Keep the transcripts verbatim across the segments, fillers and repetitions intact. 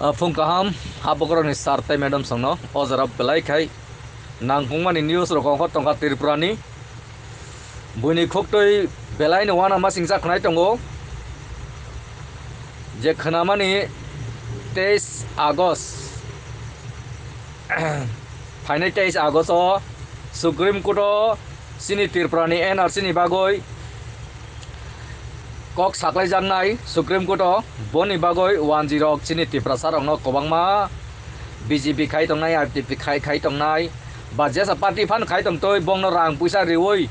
Ah, phung kaham, habugrokni sir tei madam songno o jora belai khai nangkukmani news rok ongkhor tongkha Tripurani. Buini khuktwi belai no uanama singcha khnai tongo, je khnamani teis August, phainai teis August o Supreme Court o chini Tripurani N R C ni bagwi kok saklaijaknai Supreme Court o, boni bagwi wanjwi rok chini Tiprasa rokno kwbangma B J P khai tongnai, R T P khai, khai tongnai, ba jesa party phan khai tongtwi bongno rang puisa riwi,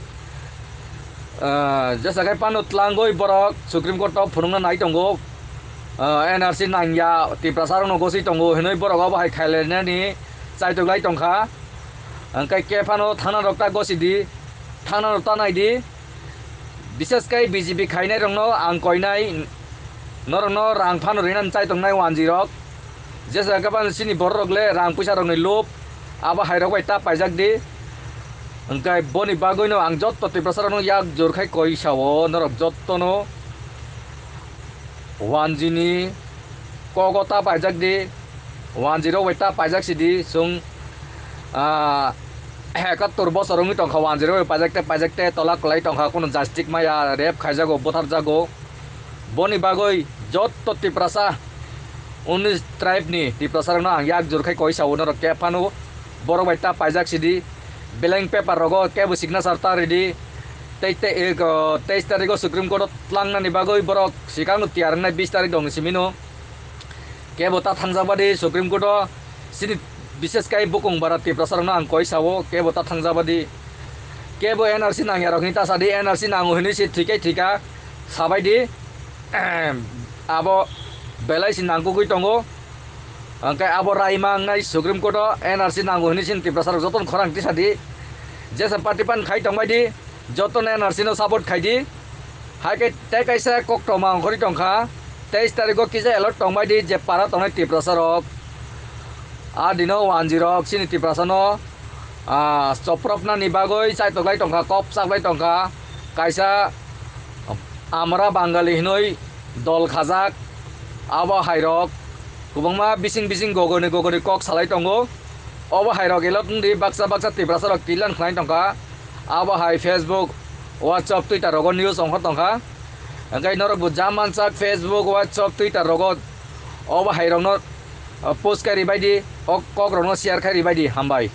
ah, jesa khai phano tlangwi borok Supreme Court o phunukna nai tongo, ah, N R C nangya Tiprasa rokno goswi tongo hinwi borok obo hai khailainani chaitok lai tongkha. Hwnkhe khe phano thana rok ta gosidi, thana rok ta naidi. Bishes khe B J P khainai rokno ang koinai, norokno rang phano rinani chai tongnai wanjwi rok. Jesa khe phano chini borok rok le rang puisa rokni lob, abo hai rok bai ta paijak di. Hwnkhe boni bagwi no ang jotto Tiprasa rokno yak jor khai koi sao, norok jotto no wanjwi ni kogo ta paijak di. Wanjwi rok bai ta paijak sidi, chwng, ah, ekattor bosor wngwi tongkha, wanjwi rok bai paijak tei paijak tei tola kwlai tongkha, kunu jastik maya, rape khaijago, butharjago. Boni bagwi jotto Tiprasa, unis tribe ni Tiprasa rokno ang yak jor khai koi sao, norok khe phano borok bai ta paijak sidi, blank paper rogo kebo signature ta ridi, tei, tei, eko, teis tarikh o Supreme Court o tlangnani bagwi borok swkang no tiyar wngnai bis tarikh rokni simi no. Kebo ta thangjakbadi Supreme Court o, chini bishes kai bukung bara Tiprasa rokno ang koi sao, kebo ta thangjakbadi. Kebo N R C nangya rok hinwi ta sadi, N R C nango hinwi se thwikai thwika sabaidi. Abo belai se nangkukgwi tongo. Hwnkhe abo raima wngnai Supreme Court o, N R C nango hinwi chini Tiprasa rok jotono khorang tisadi. Jesa party phan khai tongbaidi. Jotono N R C no support khaidi. Hai khe tei kaisa koktwma ongkhorwi tongkha, teis tarikh o kisa alert tongbaidi je para tongnai Tiprasa rok. A dino wanjwi rok chini Tiprasa no, ah, chopropnani bagwi chaitok lai tongkha, kop sak lai tongkha. Kaisa Amra Bangali hinwi dol khajak, abo hai rok kwbangma bising bising gogoni gogoni kok salai tongo. Obo hai rok alert wngdi, baksa baksa Tiprasa rok tilan khlai tongkha. Abo hai Facebook, WhatsApp, Twitter rogo news ongkhor tongkha. Hwnkhe norok bo jam mansak Facebook, WhatsApp, Twitter rogo obo hai rokno, uh, post khai ribaidi, o kok rokno share khai ribaidi, hambai.